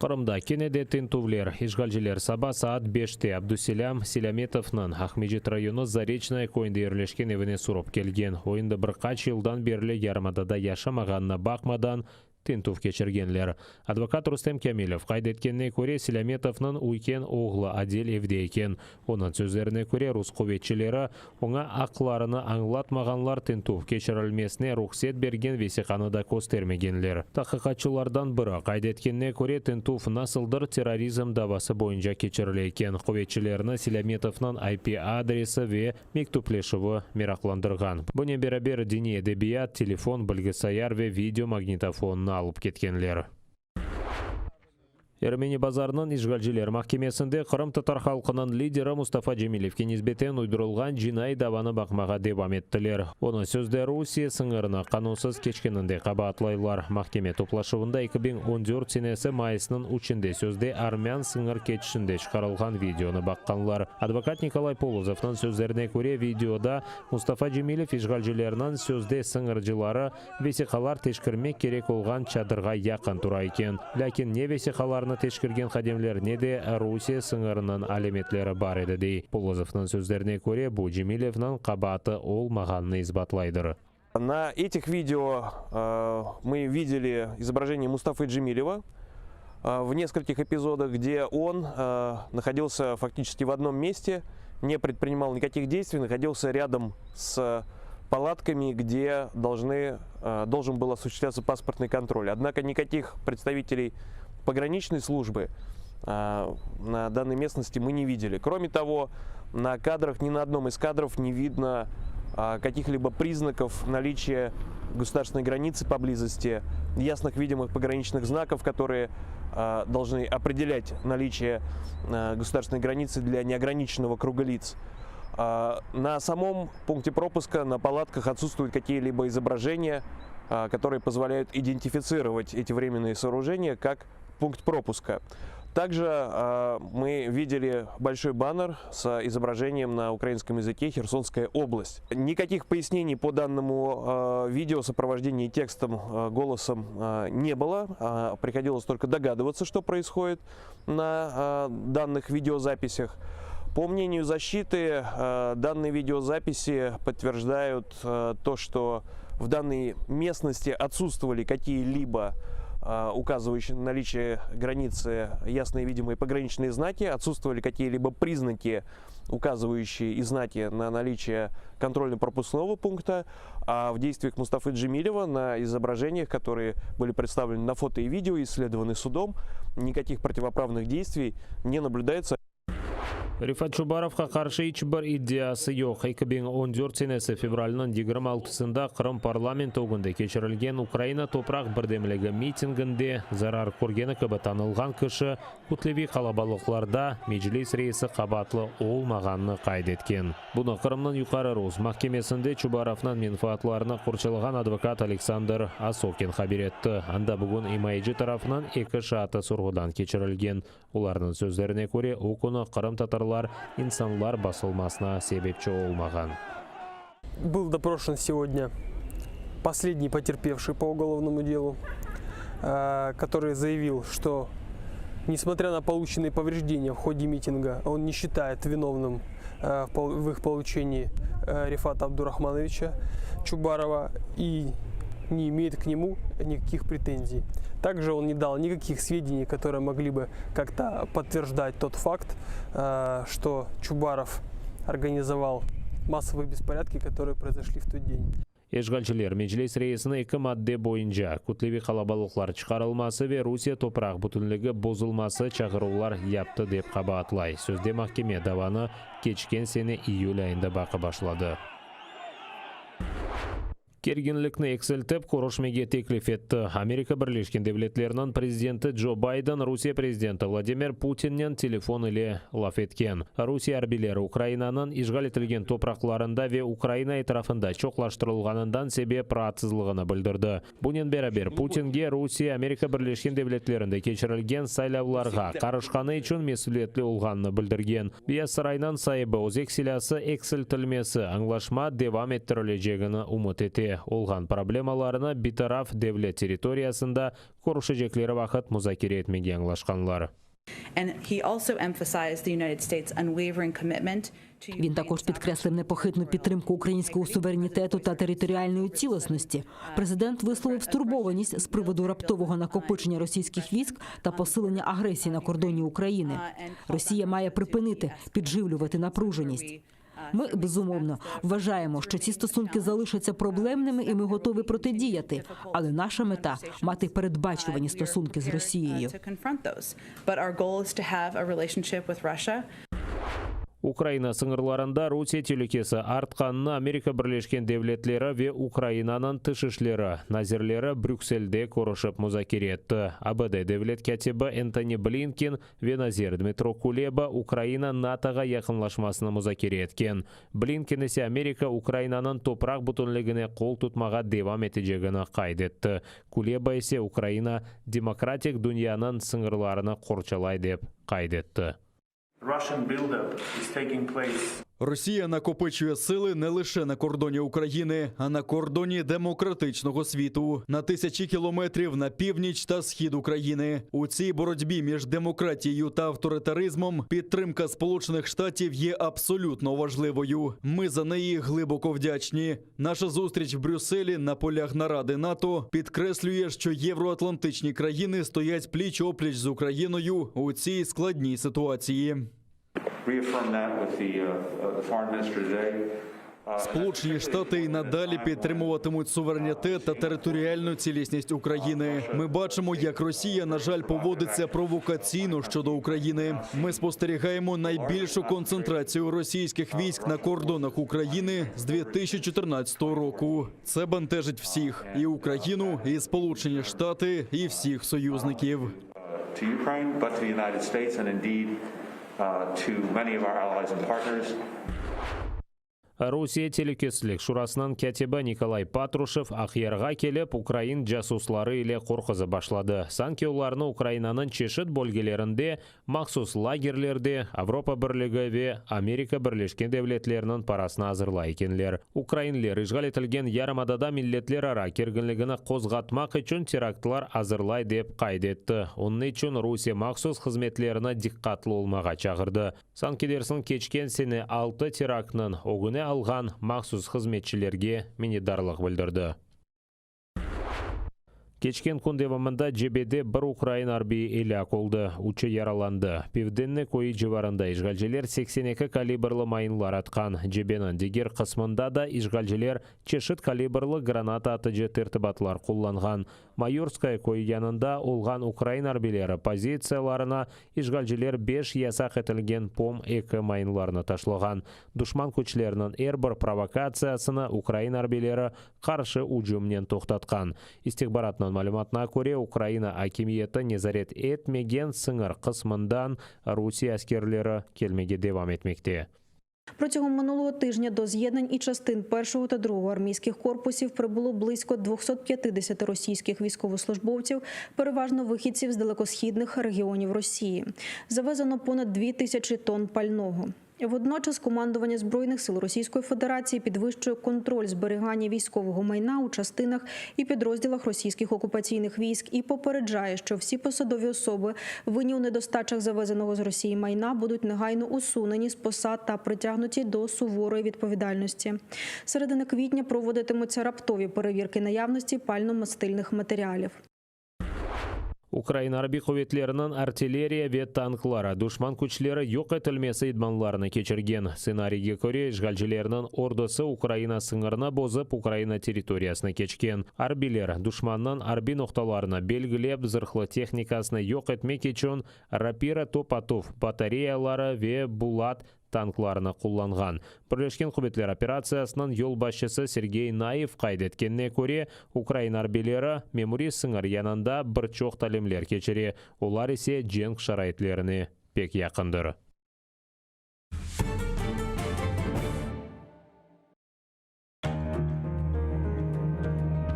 Qırımda kene de tintüvler. İşğalciler saba saat beşte Abduselâm Selâmetovnıñ Aqmescit rayonı Zareçnoye köyünde yerleşken evine sürip kelgen. O endi bir qaç yıldan berli yarımadada yaşamağanına baqmadan, tintüv keçirgenler. Advokat Rustem Kâmilev qayd etkenine köre, Selâmetovnıñ üyken oğlu Adel evde eken. Onıñ sözlerine köre, rus quvetçileri oña aqlarını añlatmağanlar, tintüv keçirilmesine ruhset bergen vesiqanı da köstermegenler. Tahqiqatçılardan biri qayd etkenine köre, tintüv nasıldır terrorizm davası boyunca keçirile eken. Quvetçilerni Selâmetovnıñ IP adresi ve mektüpleşüvi meraqlandırğan. Bunen beraber, diniy edebiyat, telefon, bilgisayar ve video magnitofonını alıp ketkenler. Ermeni Bazarnıñ işğalciler mahkemesinde qırımtatar halqınıñ lideri Mustafa Cemilevge nisbeten uydurılğan cinaiy davanı baqmağa devam ettiler. Onı sözde Rusiye sıñırını qanunsız keçkeninde qabaatlaylar. Mahkeme toplaşuvında 2014 senesi mayısnıñ üçünde sözde armân sıñır keçişinde çıqarılğan videonı baqqanlar. Advokat Nikolay Polozovnıñ sözlerine köre, videoda Mustafa Cemilev işğalcilerniñ sözde sıñırcıları Vesiqalar teşkirmek kerek olğan çadırğa yaqın tura eken. Lâkin ne vesiqalarnı teşkirgen hadimler, ne de Rusiye sıñırınıñ alâmetleri bar edi, dey. Polozovnıñ sözlerine köre, bu Cemilevniñ qabaatı olmağanını isbatlaydır. Na etih video mı videli izobражение Mustafı Cemileva v neskolkih epizodah, gde on nahodilsya faktiçeski v odnom meste, ne predprinimal nikakih deystviy, nahodilsya râdom s palatkami, gde dolžnı, dolžen byl osushçestvlâtsya pasportnıy kontrol. Odnako nikakih predstaviteley pograniçnoy slujbı na dannoy mestnosti mı ne videli. Krome togo, na kadrah, ni na odnom iz kadrov ne vidno kakih-libo priznakov naliçiya gosudarstvennoy granitsı poblizosti, yasnıh vidimıh pograniçnıh znakov, kotorıye dolžnı opredelât naliçiye gosudarstvennoy granitsı dlâ neograniçennogo kruga lits. Na samom punkte propuska, na palatkah otsutstvuyut kakiye-libo izobражeniya, kotorıye pozvolâyut identifitsirovat eti vremennıye soorujeniya kak punkt propuska. Takже мы видели большой баннер с изображением на украинском языке «Херсонская область». Никаких пояснений по данному видео, сопровождении текстом, голосом не было. Приходилось только догадываться, что происходит на данных видеозаписях. По мнению защиты, данные видеозаписи подтверждают то, что в данной местности отсутствовали какие-либо указывающие на наличие границы ясные видимые пограничные знаки, отсутствовали какие-либо признаки, указывающие и знаки на наличие контрольно-пропускного пункта, а в действиях Мустафы Джемилева на изображениях, которые были представлены на фото и видео, исследованы судом, никаких противоправных действий не наблюдается. Refat Çubarovğa qarşı iç bir iddiası yoq. 2014 senesi fevralniñ 26-sında Qırım parlamenti ögünde keçirilgen Ukraina topraq birdemligi mitinginde zarar körgeni kibi tanılğan kişi kütleviy qalabalıqlarda Meclis reisi qabaatlı olmağanını qayd etken. Bunı Qırımnıñ Yuqarı rus mahkemesinde Çubarovnıñ menfaatlarını qorçalağan advokat Aleksandr Osokin haber etti. Anda bugün imayeci tarafınıñ eki şaatı sorğudan keçirilgen. Olarnıñ sözlerine köre, o künü qırımtatarlar insanlar basılmasına sebepçi olmağan. Был допрошен сегодня последний потерпевший по уголовному делу, который заявил, что, несмотря на полученные повреждения в ходе митинга, он не считает виновным в их получении Рефата Абдурахмановича Чубарова и не имеет к нему никаких претензий. Также он не дал никаких сведений, которые могли бы как-то подтверждать тот факт, что Чубаров организовал массовые беспорядки, которые произошли в тот день. İşğalciler Meclis reisini eki madde boyunca, kütleviy qalabalıqlar çıqarılması ve Rusiye topraq bütünligi bozulması çağıruvlar yaptı dep qabaatlay. Sözde mahkeme davanı keçken sene iyül ayında baqıp başladı. Kerginlikni eksiltip, körüşmege teklif etti. Amerika Birleşken Devletleriniñ prezidenti Joe Biden Rusiye prezidenti Vladimir Putinnen telefon ile laf etken. Rusiye arbiyleri Ukrainanıñ işğal etilgen topraqlarında ve Ukraina etrafında çoqlaştırılğanından sebep raatsızlığını bildirdi. Bunen beraber, Putinge Rusiye Amerika Birleşken Devletlerinde keçirilgen saylavlarğa qarışqanı içün mesüliyetli olğanını bildirgen. Beyaz Saraynıñ saibi özek silâsı eksiltilmesi añlaşma devam ettirilecegini ümüt ete. ise olğan problemalarnı bitaraf devlet territoriyasında körüşecekleri vaqıt muzakere etmege añlaşqanlar. And he also emphasized the United States' unwavering commitment to Він також підкреслив непохитну підтримку українського суверенітету та територіальної цілісності. Президент висловив стурбованість з приводу раптового накопичення російських військ та посилення агресії на кордоні України. Росія має припинити підживлювати напруженість. Ми безумовно вважаємо, що ці стосунки залишаться проблемними, і ми готові протидіяти. Але наша мета мати передбачувані стосунки з Росією. to confront those. But our goal is to have a relationship with Russia Ukraina sıñırlarında Rusiye telükesi artqanını Amerika Birleşken Devletleri ve Ukrainanıñ tış işleri nazirleri Brükselde körüşip muzakere etti. ABD devlet kâtibi Entoni Blinken ve nazir Dmitro Kuleba Ukraina NATOğa yaqınlaşmasını muzakere etken. Blinken ise Amerika Ukrainanıñ topraq bütünligine qol tutmağa devam etecegini qayd etti. Kuleba ise Ukraina demokratik dünyanıñ sıñırlarını qorçalay dep qayd etti. Russian buildup is taking place Росія накопичує сили не лише на кордоні України, а на кордоні демократичного світу на тисячі кілометрів на північ та схід України. У цій боротьбі між демократією та авторитаризмом підтримка Сполучених Штатів є абсолютно важливою. Ми за неї глибоко вдячні. Наша зустріч в Брюсселі на полях наради НАТО підкреслює, що євроатлантичні країни стоять пліч опліч з Україною у цій складній ситуації. reaffirm that with the, uh, uh, the foreign minister today. Uh, Сполучені Штати і надалі підтримуватимуть суверенітет та територіальну цілісність України. Ми бачимо, як Росія, на жаль, поводиться провокаційно щодо України. Ми спостерігаємо найбільшу концентрацію російських військ на кордонах України з 2014 року. Це бентежить всіх і Україну, і Сполучені Штати, і всіх союзників. To Ukraine, but to the United States and indeed uh, to many of our allies and partners. Rusiye Telükesizlik şurasınıñ kâtibi Nikolay Patruşev Aqyarğa kelip, ukrain casusları ile qorquzıp başladı. Sanki olarnı Ukrainanıñ çeşit bölgelerinde mahsus lagerlerde Avropa Birligi ve Amerika Birleşken Devletleriniñ parasına azırlay ekenler. Ukrainler işğal etilgen yarımadada milletlerara kerginligini qozğatmaq içün teraktlar azırlay dep qayd etti. Onıñ içün Rusiye mahsus hızmetlerini diqqatlı olmağa çağırdı. Sanki dersiñ keçken sene altı teraktnıñ ögüni alğan mahsus hızmetçilerge minnetdarlıq bildirdi. Keçken kün devamında cebede bir ukrain arbiyi elâk oldı, üçü yaralandı. Pivdenne köyü civarında işğalciler 82 kalibrli mayınlar atqan. Cebeniñ diger qısmında da işğalciler çeşit kalibrli granata atıcı tertibatlar qullanğan. Mayorskoye köyü yanında olğan ukrain arbiyleri pozitsiyalarına işğalciler beş yasaq etilgen POM-2 mayınlarını taşlağan. Duşman küçleriniñ er bir provokatsiyasını ukrain arbiyleri qarşı ücümnen toqtatqan. İstihbaratnıñ malümatına köre, Ukraina akimiyeti nezaret etmegen sıñır qısmından Rusiye askerleri kelmege devam etmekte. Протягом минулого тижня до з'єднань і частин першого та другого армійських корпусів прибуло близько 250 російських військовослужбовців, переважно вихідців з далекосхідних регіонів Росії. Завезено понад 2000 тонн пального. Водночас командування збройних сил Російської Федерації підвищує контроль зберігання військового майна у частинах і підрозділах російських окупаційних військ і попереджає, що всі посадові особи, винні у недостачах завезеного з Росії майна, будуть негайно усунені з посад та притягнуті до суворої відповідальності. Середини квітня проводитимуться раптові перевірки наявності пально-мастильних матеріалів. Ukraina arbiy quvetleriniñ artilleriya ve tankları duşman küçleri yoq etilmesi idmanlarını keçirgen. Stsenariyge köre, işğalcilerniñ ordusı Ukraina sıñırını bozıp, Ukraina territoriyasına keçken. Arbiyler duşmannıñ arbiy noqtalarını belgilep, zırhlı tehnikasını yoq etmek içün Rapira top atuv batareyaları ve Bulat tanklarını qullanğan. Birleşken quvetler operatsiyasınıñ yolbaşçısı Sergey Nayev qayd etkenine köre, Ukraina arbiyleri memuriy sıñır yanında bir çoq talimler keçire, olar ise cenk şaraitlerine pek yaqındır.